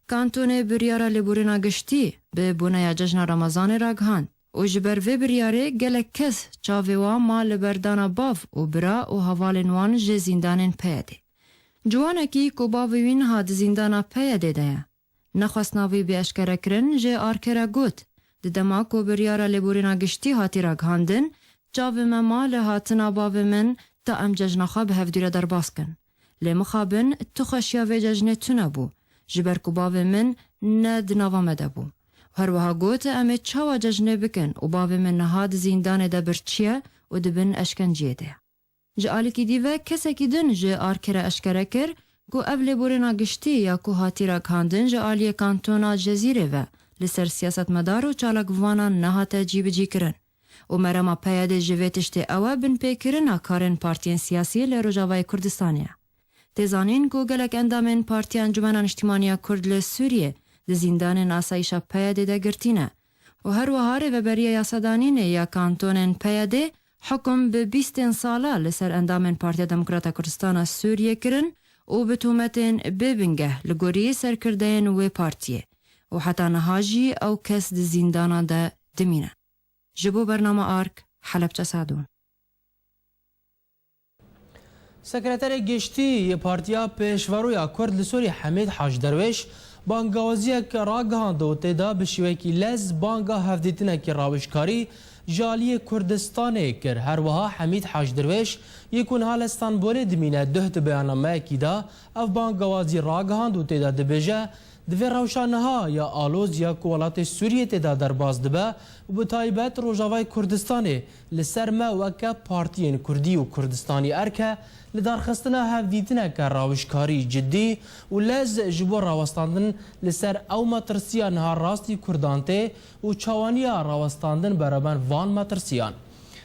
kantonê biryara lêborîna giştî bi boneya cejna Remezanê ragihand û ji ber vê biryarê gelek kes çavê wan ma li berdana bav û bira û hevalên wan ji zîndanên P Y D'ê. Ciwanekî ku bavê wî niha di zîndana P Y D'ê de ye, nexwest navê bê eşkerekirin, ji Arke re got, di dema ku biryara lêborîna giştî hatî ragihandin, çavê me ma li hatina bavê min ta em cejna xwe bi hevdû re derbas kin. Lê mixabin tu xweşiya vê cejnê tune bû, ji ber ku bavê min ne di nava me de bû. Her wiha got, em ê çawa cejnê bikin û bavê min niha di zîndanê de birçî ye û di bin eşkenciyê de ye. Ji alîkî dî ve kesekî din ji Arke re eşkere kir ku ev lêborîna giştî ya ku hatî ragihandin ji aliyê kantona Cezîrê ve li ser siyasetmedar û çalakvanan nehate cîbicîkirin û merema P Y D'ê ji vê tiştê ew e binpêkirina karên partiyên siyasî li Rojavayê Kurdistanê ye. Tê zanîn ku gelek endamên Partiya Encûmena Niştîmanî ya Kurd li Sûriyê di zîndanên asayîşa P Y D'ê de girtî ne û her wiha rêveberiya yasadanînê ya kantonên P Y D'ê hukum bi bîstên sala li ser endamên Partiya Demokrata Kurdistana Sûriyê kirin û bi tometên bê bingeh li gorî serkirdeyên wê partiyê û heta niha jî ew kes di zîndana de dimîne. Ji bo bernama Ark, Helebçe Sadûn. Sekreterê Giştî yê Partiya Pêşverû ya Kurd li Sûriyê Hemîd Hac Derwêş bangawaziyek ragihand û tê de bi şêweyekî lez banga hevdîtinekî rawişkarî ji aliyê Kurdistanê kir. Her wiha Hemîd Hac Derwêş yê ku niha li Stenbolê dimîne, duh di beyanameyekî de ev bangawazî ragihand û tê de dibêje, di vê rewşa niha ya aloz ya ku welatê Sûriyê tê de derbas dibe û bi taybet Rojavayê Kurdistanê li ser me weke partiyên kurdî û Kurdistanî erk e, li darxistina hevdîtineke rawişkarî cidî û lez ji bo rawestandin li ser ew metirsiya niha rastî kurdan tê û çawaniya rawestandin bereber van metirsiyan.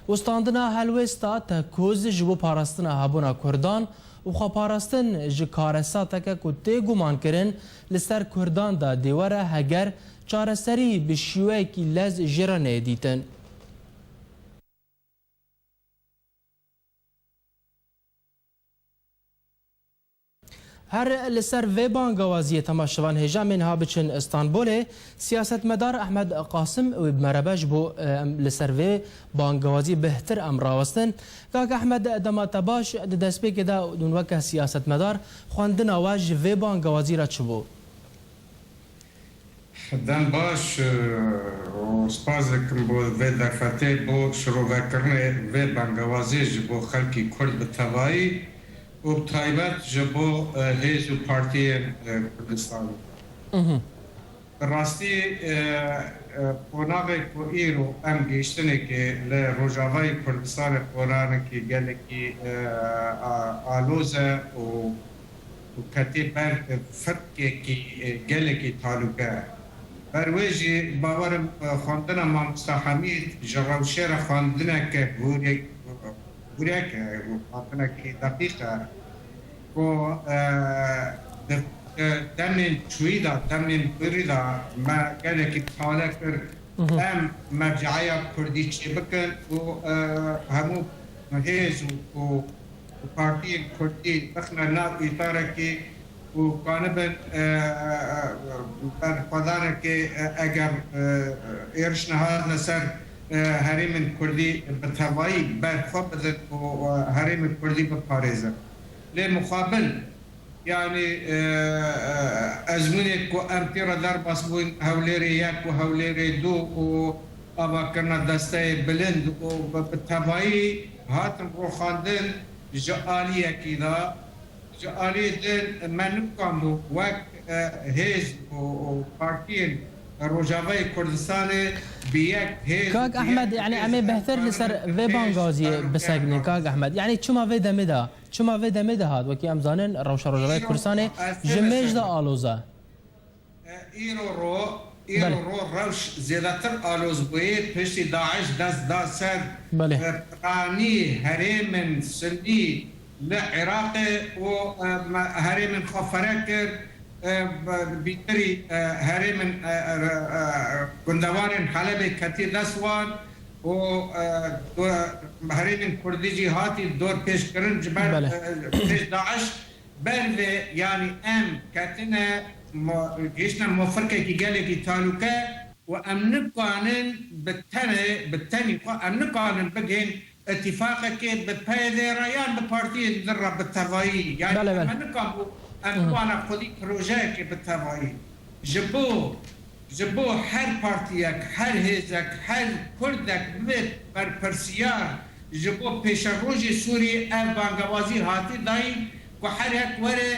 Û standina helwêsta tekoz ji bo parastina hebûna kurdan û xweparastin ji karesateke ku tê gumankirin li ser kurdan de dê were, heger çareserî bi şîweyekî lez jê re neyê dîtin. Her li ser vê bangawaziyê temaşevan hêja em ê niha biçin Stenbolê. Siyasetmedar Ehmed Qasim wê bi me re be, ji bo, e, em li ser vê bangawaziyê bêhtir em rawestin. Kak Ehmed, dema te baş, di destpêkê de hûn weke siyasetmedar xwendina we ji vê bangawazî re çi bû? Dem baş, e, û spas dikim bo vê derfetê, bo şirovekirinê vê bangawazê ji bo xelkî Kurd bi tevayî û bi taybet ji bo, e, hêz û partiyên, e, Kurdistanê. Mhm. Bi rastî, e, e, qonaxê ku îro em gihiştinekê li Rojavayê Kurdistanê qonaxekî gelekî, e, a-, aloz e û û ketê ber firqekî, e, gelekî talûke. Ber wê jî bawerim, e, xwendina Mamosta Hemîd ji rewşê re xwendineke hûrek-, hûrek e û xwendinekî deqîq e ku, e, di e, demên çûyî de, demên birî de me gelekî tale kir. Em merceya kurdî çêbikin û, e, hemû hêz û, û, û partiyên kurdî bixine nav îtarekî û kanibin, e, e, e, berxwedanekê, e, eger, e, êrişne hatine ser, e, herêmên kurdî bi tevayî berxwe bidin û, e, herêmên kurdî biparêzin. Lê muqabil, yanî, e, e, ezmûnê ku em tê re derbas bûn, Hewlêrê yek û Hewlêrê du û avakirina desteyê bilind û bi, bi tevayî hatin rûxandin ji aliyekî de, ji aliyê din me nikanbû wek, e, hêz û, û partiyên Rojavayê Kurdistanê bi yek hêz û Kak bi Ehmed, yek yanî hêz em ê bêhtir li ser vê bangaziyê bisegnin, kak Ehmed. Yanî çima vê demê de, çima vê demê de hat? Wekî em zanin, rewşa Rojavayê Kurdistanê ji mêj de aloz e. E, îro ro, îro Belê. ro rewş zêdetir aloz bûyê, piştî DAIŞ dest da ser, Belê. e, piranî herêmên Sunnî li Iraqê û, e, me-, herêmên xwe fere kir, e, b-, bîtirî, e, herêmên, e, e, e, gundewarên Helebê ketî dest wan û, e, do-, herêmên Kurdî jî hatî dorpêçkirin ji ber, Belê. e, pêş DAIŞ. Ber vê, yanî em ketine mo-, gihiştine mofirkekî gelekî talûke û em nikanin bi tenê, bi tenî xwe em nikanin bigihên îtîfaqekê bi P Y D'ê re yan bi partiyên din re bi tevayî. Yanî Belê, em belê. nikan bû em Hı hı. biwana xwedî projeyekê bi tevayî. Ji bo, ji bo her partiyek, her hêzek, her kurdek bibe berpirsiyar ji bo pêşerojê Sûriyê, ev bangewazî hatî dayîn ku her yek were,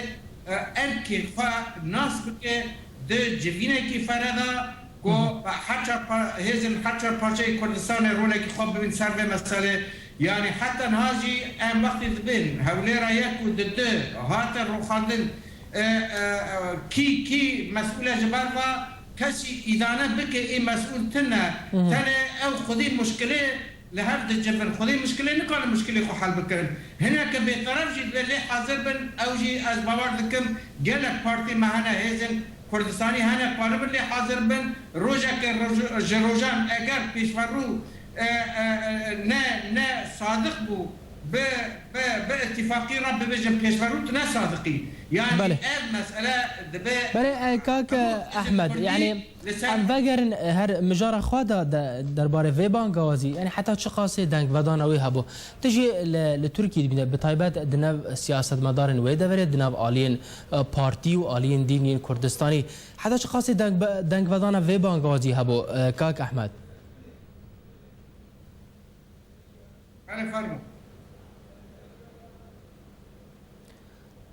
e, erkê xwe nas bike di civînekî fere de ku Hı hı. her çar pa-, hêzên her çar parçeyê Kurdistanê rolekî xwe bibîn ser vê meselê. Yanî heta niha jî em wextê dibên Hewlêra yek û di du hate rûxandin, e, e, e, kî, kî mesûl e ji ber va kesî îdane bike, ê mesûl tune. Hı hı. Tenê ew xwedî muşkilê li hev dicivin. Xwedî muşkilê nikarin muşkilê xwe hel bikin. Hineke bêteref jî divê lê hazir bin. Ew jî ez bawer dikim gelek partî me hene, hêzên Kurdistanî hene, karibin lê hazir bin. Rojeke roj-, ji rojan eger pêşverû, e, e, e, ne, ne sadiq bû, bi, bi, bi îtîfaqî re bibêjin pêşverû, tu ne sadiqî. Yanî Belê. ev mesele dibe Belê, e, kak hemû hêzên Ehmed, Kurdî yanî li ser em vegerin, e, her mijara xwe de, de, derbarê vê bangawazî, yanî heta çi qasê dengvedana wê hebû? Tu jî li, li Tirkiyê dibîne, bi taybet di nav siyasetmedarên wê deverê, di nav aliyên, e, partî û aliyên dîn yên Kurdistanî, heta çi qasê dengbe-, dengvedana vê bangawazî hebû, e, kak Ehmed? Belê, fermo.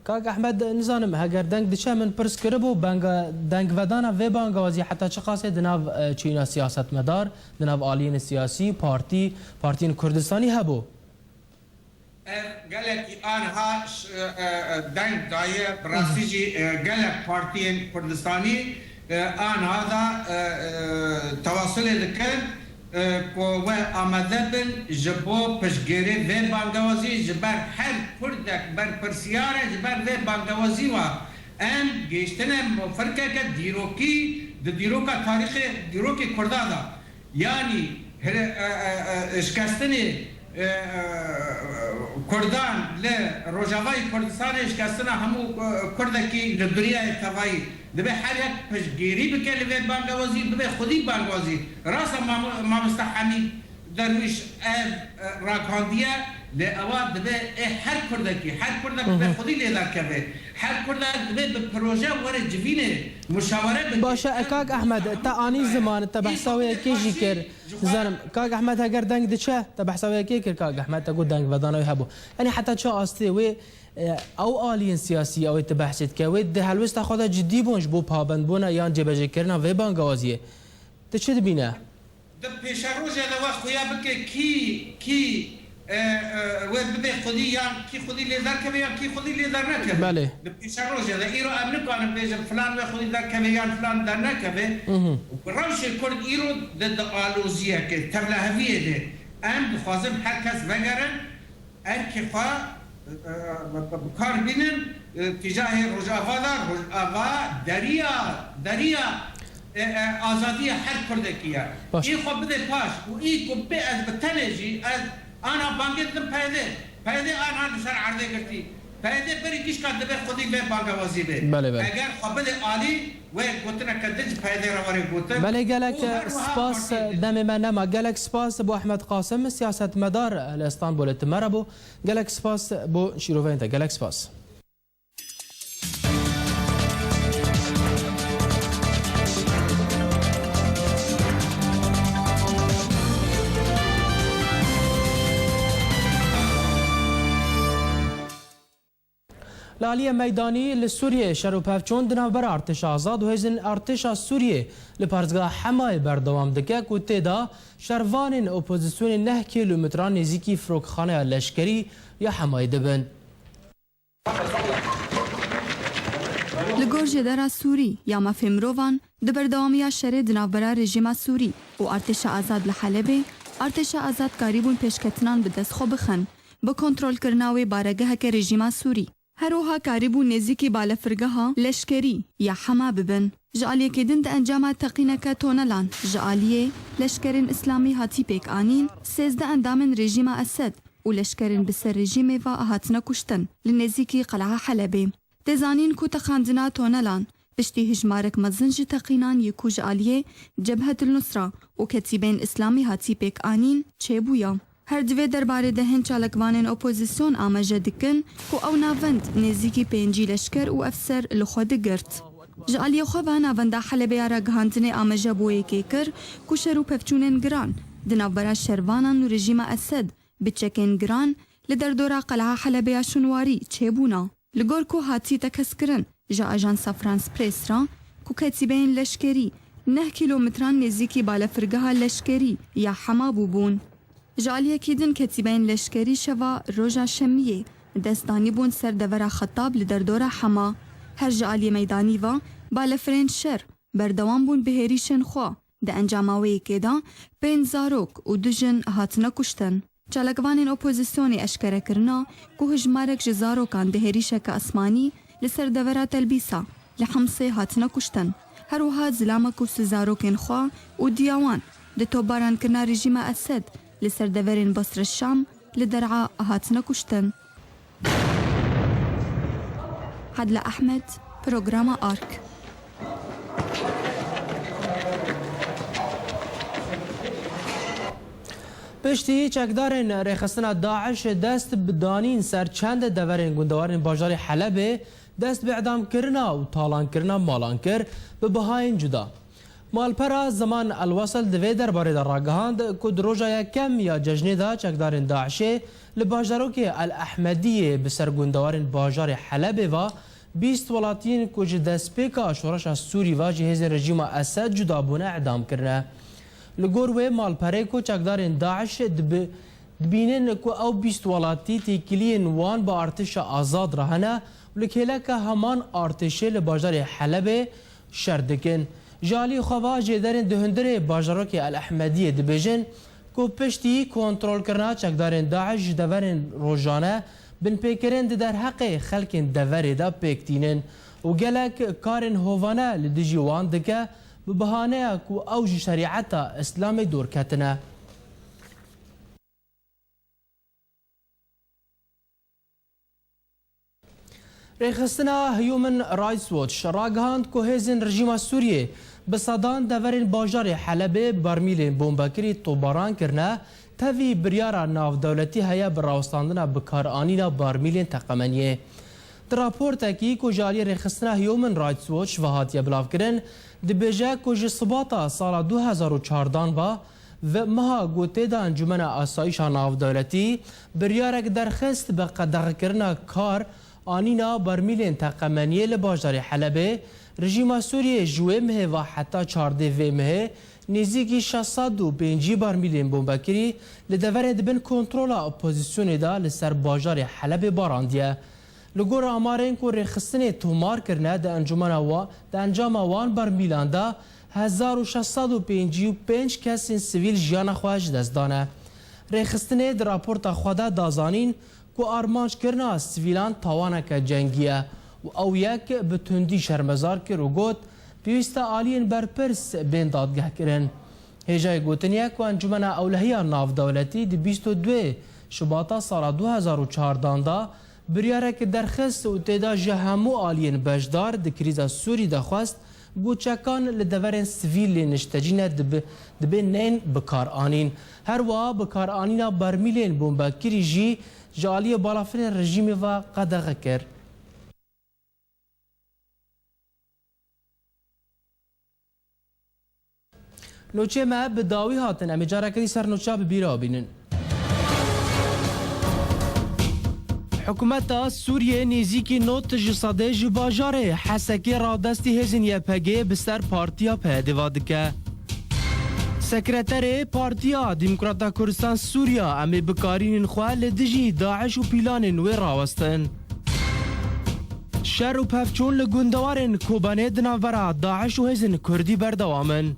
Kak Ehmed, nizanim, heger deng diçe, min pirs kiribû, benga-, dengvedana vê bangawazî heta çi qasê di nav, e, çîna siyasetmedar, di nav aliyên siyasî, partî, partiyên Kurdistanî hebû? Ev gelekî aniha ş-, e, e, e, deng daye, bi rastî jî, e, gelek partiyên Kurdistanî, e, aniha da, e, e, tewasilê dikin, e, ku we amade bin ji bo piştgêrê vê bangewazî, ji ber her kurdek berpirsiyar e ji ber vê bangewazî wa. Em gihiştine mofirkeke dîrokî di dîroka tarîxê dîrokê Kurda da. Yanî hire-, e, e, e, şikestinê, e, e, Kurdan li Rojavayê Kurdistanê şikestina hemû, e, Kurdekî li dinyayê tevayî. Dibe her yek piştgêrî bike li vê bangewazî, bibe xwedî bangewazî. Rast e, mam-, mamoste Hemîd Derwîş ev, e, ragihandiye, lê ewa dibe ê her Kurdekî, her Kurdek Hı dibe hı. xwedî lê derkeve. Her Kurdek dibe bi proje were civînê, muşawere bike. Baş e, kak Ehmed, te anî ziman, te behsa wê yekê jî kir. Nizanim, kak Ehmed heger deng diçe, te behsa wê yekê kir, kak Ehmed, te got dengvedana wê hebû. Yanî heta çi astê wê, e, ew aliyên siyasî, ew ê tu behsê dike, wê di helwesta xwe de cidî bûn ji bo pabendbûna yan cêbecêkirina vê bangawaziyê? Tu çi dibîne? Di pêşerojê de we xuya bike kî, kî, e, e, wê bibe xwedî yan kî xwedî lê derkeve yan kî xwedî lê dernekeve. Belê. Di pêşerojê de îro em nikarin bêjin filan wê xwedî derkeve yan filan dernekeve. Hı hı. Rewşê Kurd îro di, di aloziyeke, tevlaheviyê de. Em dixwazin her kes vegerin, erkê xwe, e, e, bi kar bînin, E, tîjahê Rojava de, Rojava deriya, deriya, e, e, azadiya her Kurdekî ye. Baş. Î xwe bide paş û î ku bê ez bi tenê jî, ez ana bangê didim P Y D. P Y D ana li ser erdê girtî. P Y D berî gişka dibe xwedî vê bangewazî bê. Belê, belê. Eger xwe bide alî, wê gotineke din ji P Y D re were gotin. Belê, gelek û her wiha spas, partiyê din. Demê me nema. Gelek spas bo Ehmed Qasim, siyasetmedar li Stenbolê ti me re bû. Gelek spas bo şîroveyên te. Gelek spas. Li aliyê meydanî li Sûriyê şer û pevçûn di navbera Artêşa Azad û hêzên Artêşa Sûriyê li parêzgeha Hemayê berdewam dike ku tê de şervanên opozîsyonê neh kîlometran nêzîkî firokxaneya leşkerî ya Hemayê dibin. Li gor jêdera Sûrî ya mafê mirovan, di berdewamiya şerê di navbera rejîma Sûrî û Artêşa Azad li Helebê, Artêşa Azad karîbûn pêşketinan bi dest xwe bixin, bi kontrolkirina wê baregeheke rejîma Sûrî. Her wiha karîbûn nêzîkî balefirgeha leşkerî ya Hema bibin. Ji aliyekê din di encama teqîneke tonelan ji aliyê leşkerên îslamî hatî pêk anîn, sêzdeh endamên rejîma Esed û leşkerên bi ser rejîmê ve hatine kuştin li nêzîkî Qeleha Helebê. Tê zanîn ku teqandina tonelan piştî hijmarek mezin ji teqînan yê ku ji aliyê Cebhet el Nusra û Ketîbeyên Îslamî hatî pêk anîn çêbûye. Her di vê derbarê de hin çalakvanên opozîsyon amaje dikin ku ew navend nêzîkî pêncî leşker û efser li xwe digirt. Ji aliyê xwe ve navenda Helebê ya ragihandinê amaje bo yekê kir ku şer û pevçûnên giran di navbera şervanan û rejîma Esed bi çekên giran li derdora Qeleha Helebê ya Şinwarî çêbûna. Li gor ku hatî tekez kirin ji ajansa France Press re ku ketîbeyên leşkerî neh kîlometran nêzîkî balefirgeha leşkerî ya Hema bûbûn. Ji aliyekî din ketîbeyên leşkerî şeva roja şemiyê dest danîbûn ser devera Xetab li derdora Hema. Her ji aliyê meydanî ve balefirên şer berdewam bûn bi hêrîşên xwe. Di encama wê yekê de pênc zarok û du jin hatine kuştin. Çalakvanên opozîsyonê eşkere kirina ku hijmarek ji zarokan di hêrîşeke asmanî li ser devera Telbîsa li Himsê hatine kuştin. Her wiha zilamek û sê zarokên xwe û diya wan di topbarankirina rejîma Esed li ser deverên Basra Şam li der'a hatine kuştin. Adla Ahmed, Programa Ark. Piştî çekdarên rêxistina DAIŞ dest bi danîn ser çend deverên gundewarên bajarê Helebê, dest bi edamkirina û talankirina malan kir bi bihayên cuda. Malpera Zeman El Wesil di vê derbarê de ragihand ku di roja yekem ya cejnê de çekdarên DAIŞê li bajarokê El Ehmediyê bi ser gundewarên bajarê Helebê ve bîst welatiyên ku ji destpêka şoreşa Sûrî ve ji hêzên rejîma Esed cuda bûne edam kirine. Li gor wê malperê ku çekdarên DAIŞ dibi-, dibînin ku ew bîst welatî têkiliyên wan bi artêşa azad re hene û li kêleka heman artêşê li bajarê Helebê şer dikin. Ji alî xwe ve jêderên di hundirê bajarokê El Ehmediyê dibêjin ku piştî kontrolkirina çekdarên DAIŞ ji deverên rojane binpêkirin di derheqê xelkên deverê de pêk tînin û gelek karên hovane li dijî wan dike, bi bahaneya ku ew ji şerîeta Îslamê dûr ketine. Rêxistina Human Rights Watch ragihand ku hêzên rejîma Sûriyê bi sedan deverên bajarê Helebê bi bermîlên bombekirî topbaran kirine, tevî biryara navdewletî heye bi rawestandina bikaranîna bermîlên teqemeniyê. Di raportekî ku ji aliyê rêxistina Human Rights Watch ve hatiye bilavkirin, dibêje ku ji Sibata sala du hezar û çardan ve, ve meha ku tê de Encûmena Asayîşa Navdewletî biryarek derxist bi qedexekirina kar anîna bermîlên teqemeniyê li bajarê Helebê, rejîma Sûriyê ji wê mehê ve heta çardê vê mehê nêzîkî şeş sed û pêncî bermîlên bombekirî li deverên di bin kontrola opozîsyonê de li ser bajarê Helebê barandiye. Li gor amarên ku rêxistinê tomar kirine, di encûmena wa-, di encama wan bermîlan de hezar û şeş sed û pêncî û pênc kesên sivîl jiyana xwe ji dest dane. Rêxistinê di raporta xwe de da zanîn ku armanckirina sivîlan tawaneke cengî ye. û ew yek bi tundî şermezar kir û got, pêwîst e aliyên berpirs bên dadgehkirin. Hêjayê gotinê ye ku Encûmena Ewlehiya Navdewletî di bîst û duyê Şubata sala du hezar û çardan de biryarek derxist û tê de ji hemû aliyên beşdar di krîza Sûrî de xwest ku çekan li deverên sivîl lê niştecî ne dibi-, dibê nên bikaranîn. Her wiha bikaranîna bermîlên bombekirî jî ji aliyê balafirên rejîmê ve qedexe kir. Nûçeyê me bi dawî hatin. Em ê careke dî ser nûçeya bi bîra bînin. Hikûmeta Sûriyê nêzîkî nod ji sedê ji bajarê Hesekê radestî hêzên Y P G bi ser partiya P Y D ve dike. Sekreterê Partiya Demokrata Kurdistan Sûriya em ê bikarînên xwe li dijî DAIŞ û pîlanên wê rawestin. Şer û pevçûn li gundewarên Kobanê di navbera DAIŞ û hêzên Kurdî berdewam in.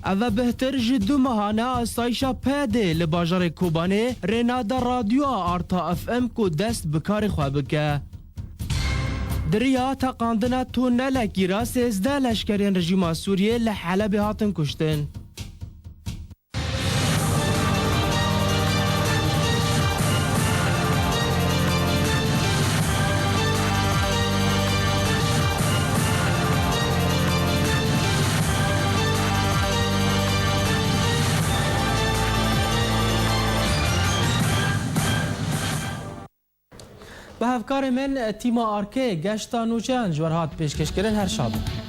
Ev e bihtir ji du meha ne asayîşa P Y D li bajarê Kobanê rê nade radyoya Arta F M ku dest bi karê xwe bike. Di riya teqandina tunelekî re sêzdeh leşkerên rejîma Sûriyê li Helebê hatin kuştin. Bi hevkarê min, tîma Arkê, geşta nûçeyan ji we re hat pêşkêşkirin. Her şad in.